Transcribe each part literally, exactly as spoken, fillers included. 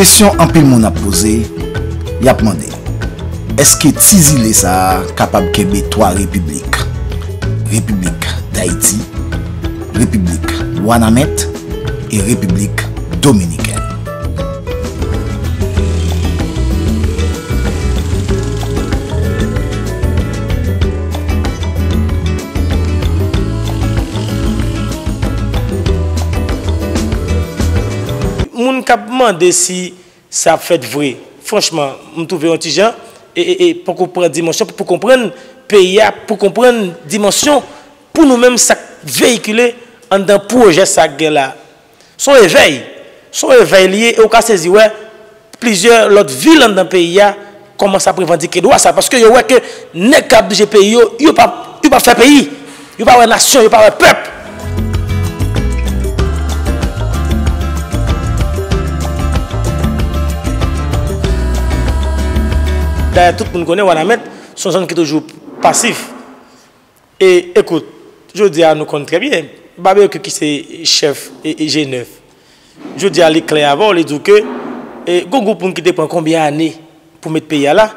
Kesyon anpil moun ap poze, y ap mande, èske ti zile sa a kapab kenbe twa repiblik? Repiblik Dayiti, Repiblik Wanament e Repiblik Dominikèn. Moun k ap mande si sa ap fèt vre, franchman, m twouve yon ti jan, e, e, e poko pran dimansyon pou, pou konprann peyi a, pou konprann dimansyon pou nou menm sa k veyikile anndan pwojè sa k gen la. Se yon evèy. Se yon evèy li ye, e ou ka sezi wè plizyè lòt vil anndan peyi a kòmanse ap revandike dwa sa, paske yo wè ke nèg k ap dirije peyi yo, yo pa, yo pa fè peyi, yo pa wè nasyon, yo pa wè pèp. Dayè, tout moun konnen Wanament se yon zòn ki toujou pasif. E, ekout, jodi a nou konn trè byen, Babekyou ki se chèf e, e G nèf. Jodi a li klè avè w, li di w ke, e, gon gwoup moun ki te pran konbyen ane pou met peyi a la,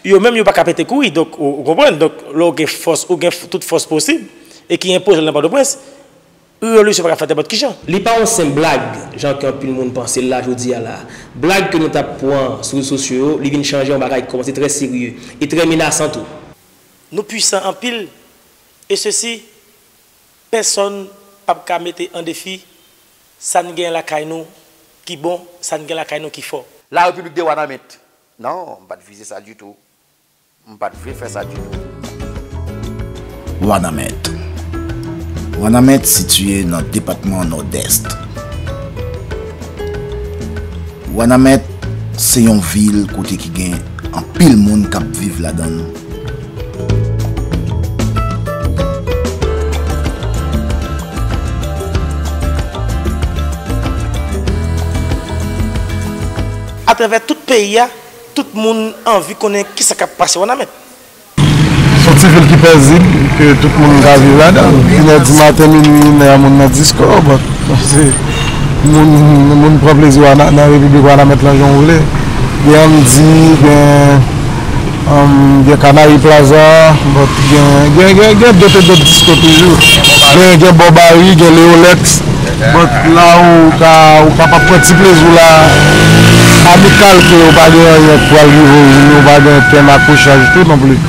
yo menm yo pa ka pete kouri. Donk, ou, ou konprann? Donk, lè w gen fòs, ou gen f-, tout fòs posib, e ki gen pwojè nan Pòtoprens, revolisyon pa ka fèt nenpòt ki jan. Li pa yon senp blag, jan ke anpil moun panse l la jodi a la. Blag ke nou t ap pran sou rezo sosyo yo, li vin chanje yon bagay ki kòmanse trè serye e trè menasan tou. Nou pwisan anpil, e sesi, pèsonn p ap ka mete an defi sa n gen lakay nou ki bon, sa n gen lakay nou ki fò. La République de Wanament. Non, m pa t vize sa ditou. M pa t vle fè sa ditou. Wanament. Wanament sitiye nan depatman Nòdès. Wanament se yon vil kote ki gen anpil moun k ap viv ladan l. Atravè tout peyi a, tout moun anvi konnen kisa k ap pase Wanament. Se yon ti vil ki pezib, ke tout moun ka viv ladan l. Inè di maten, minui, inè, moun nan disko, bon, se, moun, moun pran plezi wana, nan Repiblik Wanament lan jan w vle. Gen Andy, gen, um, gen Canary Plaza, bon, gen, gen, gen, gen dòt e dòt disko toujou. Gen, gen Bòbari, gen Leolex. Bon, la ou ka, ou kapab pran ti plezi w la, amikal ke ou pa gen anyen k pral rive w jwenn, ou pa gen okenn akwochaj tou non pli.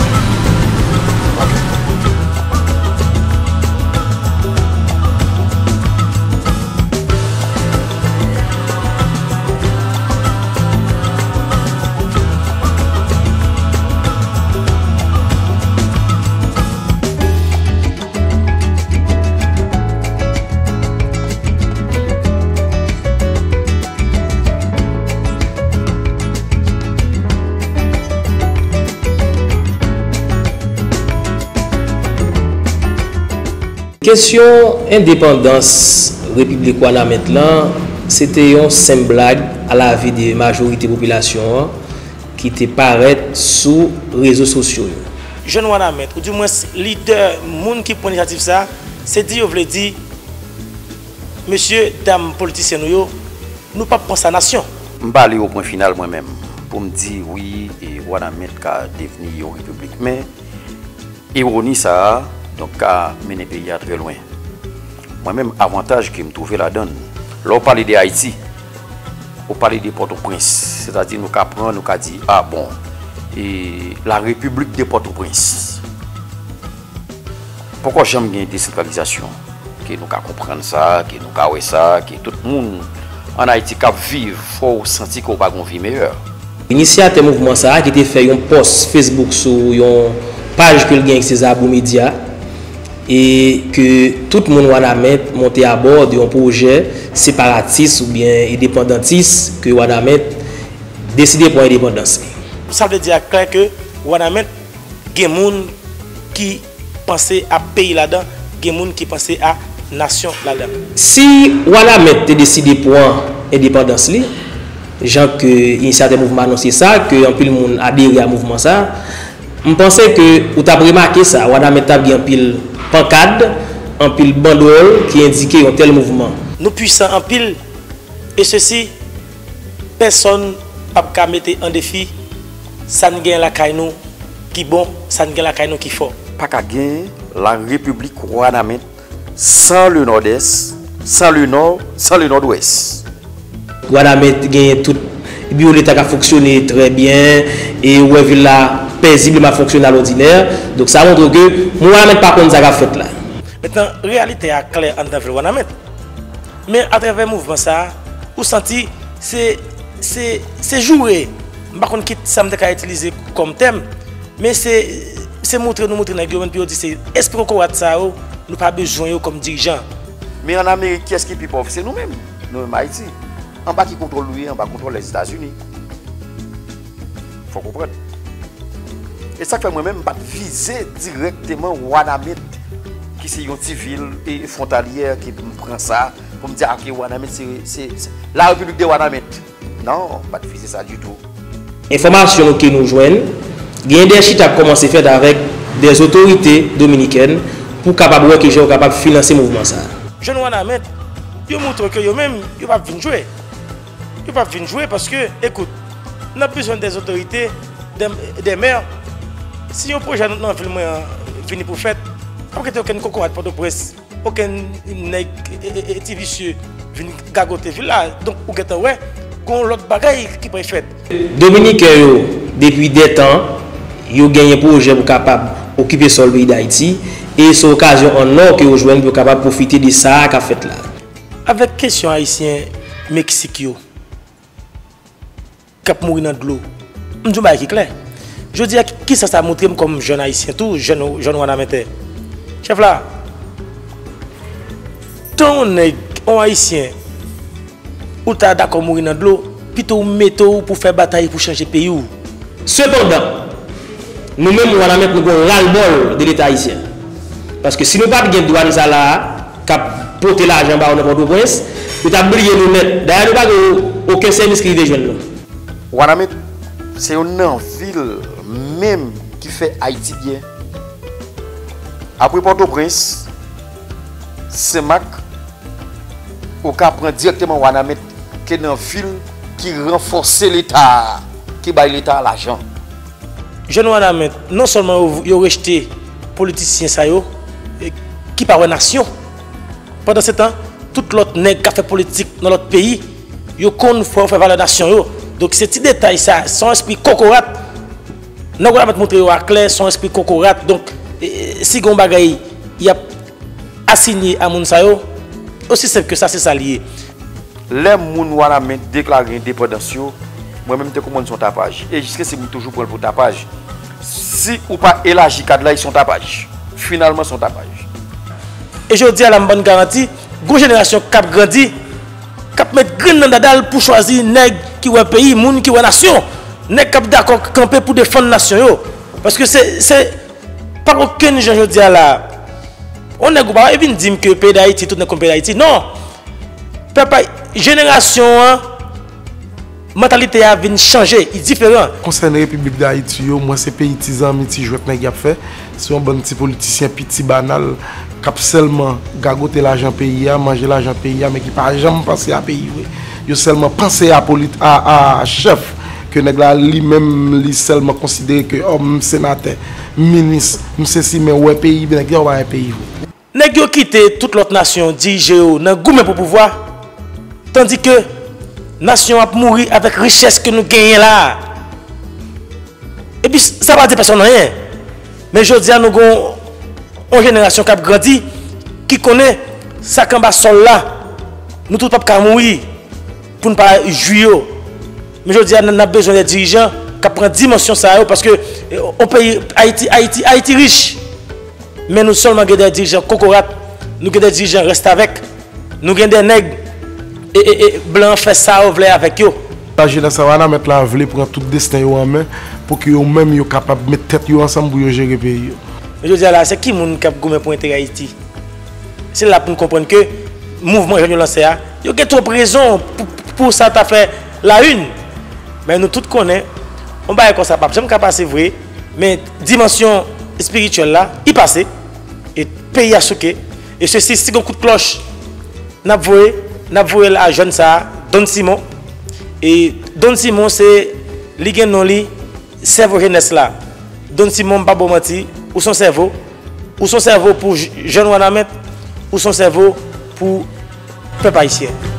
Kesyon endepandans Repiblik Wanament lan, se te yon senp blag a lavi de majorite popilasyon an ki te parèt sou rezo sosyo yo. Jèn Wanament, oudimwens lidè, moun ki pran inisyativ sa a, se di yo vle di, mesye, dam politisyen nou yo, nou p ap pran sa nasyon. M pa ale o pwen final mwen menm, pou m di wi, e Wanament ka devni yon repiblik. Men, Iwoni sa a, donk, ka mennen peyi a trè lwen. Mwen menm, avantaj ke m twouve ladan l, lè w pale de Ayiti, ou pale de Pòtoprens, sètadi nou ka pran, nou ka di, a bon, e la République de Port-au-Prince. Poko janm gen desantralizasyon. Ke nou ka konprann sa, ke nou ka wè sa, ke tout moun ann Ayiti k ap viv, fò w santi ke w pa gen yon vi meyè. Inisyatè mouvman sa a ki te fè yon pòs Facebook sou yon paj ke l gen, se Zabou Media, e ke tout moun Wanament monte abò de yon pwojè separatis oubyen endepandantis ke Wanament deside pran endepandans li. Sa vle di a klè ke Wanament gen moun ki panse a peyi ladan, gen moun ki panse a nasyon ladan. Si Wanament te deside pran endepandans li, jan ke inisyatè mouvman anonse sa, ke anpil moun adere a mouvman sa, m panse ke ou t ap remake sa, Wanament t ap gen anpil pankad, anpil bandwòl ki endike yon tèl mouvman. Nou pwisan anpil, e sesi, Pèsonn p ap ka mete an defi sa n gen lakay nou ki bon, sa n gen lakay nou ki fò. Pa ka gen la République Wanament sans le Nord-Est, sans le Nord, sans le Nord-Ouest. Wanament genyen tout biwo leta k ap fonksyone trè byen, e ou wè vil la pezibleman ap fonksyone alòdinè. Donk sa montre ke moun Wanament pa konn sa k ap fèt la. Mentnan, reyalite a klè anndan vil Wanament. Men atravè mouvman sa a, ou santi se, se, se joure. M pa konn ki sa m te ka itilize kòm tèm, men se, se moutre nou moutre nèg yo, men pou yo di se espri kokorat sa yo, nou pa bezwen yo kòm dirijan. Men ann Amerik, kiyès ki pi pòv? Se nou menm. Nou menm Ayiti. Anba ki kontwòl nou ye? Anba kontwòl Lèzetazini. Fò w konprann. E sa k fè mwen menm m pa t vize dirèkteman Wanament, ki se yon ti vil e fwontalyè, ke m pran sa pou m di, "Ah, ok, Wanament, se, se, se la République de Wanament." Non, m pa t vize sa ditou. Enfòmasyon nou ke nou jwenn, gen de chita k kòmanse fèt avèk de otorite dominikèn pou kapab wè ki jan yo kapab finanse mouvman sa a. Jèn Wanament, yo moutre ke yo menm, yo p ap vin jwe. Yo p ap vin jwe paske, ekout, n ap bezwen de otorite, de, de mè. Si yon pwojè nan, nan vil mwen an vini pou fèt, p ap gen okenn kokorat Pòtoprens, okenn nèg, e, e, e, ti visye vin gagote vil la. Donk, ou gentan wè, gon lòt bagay ki pral fèt. Dominiken yo, depi de tan, yo genyen pwojè pou kapab okipe sòl peyi Dayiti, e se okazyon an nò ke yo jwenn pou yo kapab pwofite de sa a k ap fèt la. Avèk kesyon Ayisyen Meksik yo k ap mouri nan dlo, m di yon bagay ki klè. Jodi a, ki, ki sa sa montre m kòm jèn Ayisyen tou, jèn, jèn Wanamentè? Chèf la, tan yon nèg, yon Ayisyen, ou ta dakò mouri nan dlo, pito w mete w pou fè batay pou chanje peyi w. Sepandan, nou menm Wanament, nou gen yon ras-le-bol de Leta ayisyen. Paske si nou pa t gen dwàn sa la a, k ap pote lajan ba yo nan Pòtoprens, yo t ap bliye nou nèt. Dayè, nou pa gen okenn sèvis ki rive jwenn nou. Wanament se youn nan vil menm ki fè Ayiti byen. Apre Pòtoprens, Senmak, ou ka pran dirèkteman Wanament ke nan vil ki ranfòse Leta a, ki bay Leta a lajan. Jèn Wanament, non sèlman yo, yo rejte politisyen sa yo, e, ki pa wè nasyon. Pandansetan, tout lòt nèg k ap fè politik nan lòt peyi, yo konn fò yo fè valè nasyon yo. Donk, se ti detay sa, se yon espri kokorat. Nèg Wanament montre yo aklè, se yon espri kokorat. Donk, e, e, si gen yon bagay y ap asinye a moun sa yo, osi senp ke sa, se sa l ye. Lè moun Wanament deklare endepandans yo, mwen menm m te konprann se yon tapaj. E jiskaske m toujou pran l pou tapaj. Si ou pa elaji kad la, se yon tapaj. Finalman, se yon tapaj. E jodi a la, m ban n garanti, gon jenerasyon k ap grandi, k ap met grenn nan dada l pou chwazi nèg ki wè peyi, moun ki wè nasyon, nèg k ap dakò kanpe pou defann nasyon yo. Paske se, se, pa okenn jan jodi a la, yon nèg ou pa vin di m ke peyi Dayiti, tout nèg konn peyi Dayiti. Non! Pèp ay-, jenerasyon an, mantalite a vin chanje, li diferan. Konsène Repiblik Dayiti yo, mwen se peyi ti zanmi, ti jwèt nèg y ap fè. Se yon bann ti politisyen piti banal k ap sèlman gagote lajan peyi a, manje lajan peyi a, men ki pa janm panse a peyi vre. Yo sèlman panse a polit-, a, a chèf, ke nèg la li menm li sèlman konsidere ke, o, m senatè, m minis, m sesi, men w wè peyi, men nèg yo pa wè peyi vre. Nèg yo kite tout lòt nasyon dirije yo nan goumen pou pouvwa, tandike nasyon ap mouri avèk richès ke nou genyen la a. Epi sa pa di pèsonn anyen. Men jodi a nou gon yon jenerasyon k ap grandi, ki konnen sa k anba sòl la, nou tout p ap ka mouri pou n pa jwi yo. Men jodi a, n, n ap bezwen de dirijan k ap pran dimansyon sa yo, paske, e, yon peyi, Ayiti, Ayiti, Ayiti rich. Men nou sèlman gen de dirijan kokorat, nou gen de dirijan restavèk, nou gen de nèg, e, e, e, blan an fè sa yo vle avèk yo. Lajenès Wanament la vle pran tout desten yo an men pou ke yo menm yo kapab met tèt yo ansanm pou yo jere peyi yo. Men jodi a la, se ki moun k ap goumen pou enterè Ayiti? Se la pou n konprann ke mouvman jèn yo lanse a, yo gen twòp rezon pou, pou sa ta fè la une. Men nou tout konnen, yon bagay konsa p ap janm ka pase vre, men dimansyon espirityèl la, li pase, e peyi a souke, e se si, si gon kout klòch, n ap voye, n ap voye l a jèn sa a, Don Simon, E Don Simon se, li gen non li, sèvo jenès la. Don Simon, m pa ba w manti, ou se yon sèvo, ou se yon sèvo pou j- jèn Wanament, ou se yon sèvo pou pèp ayisyen.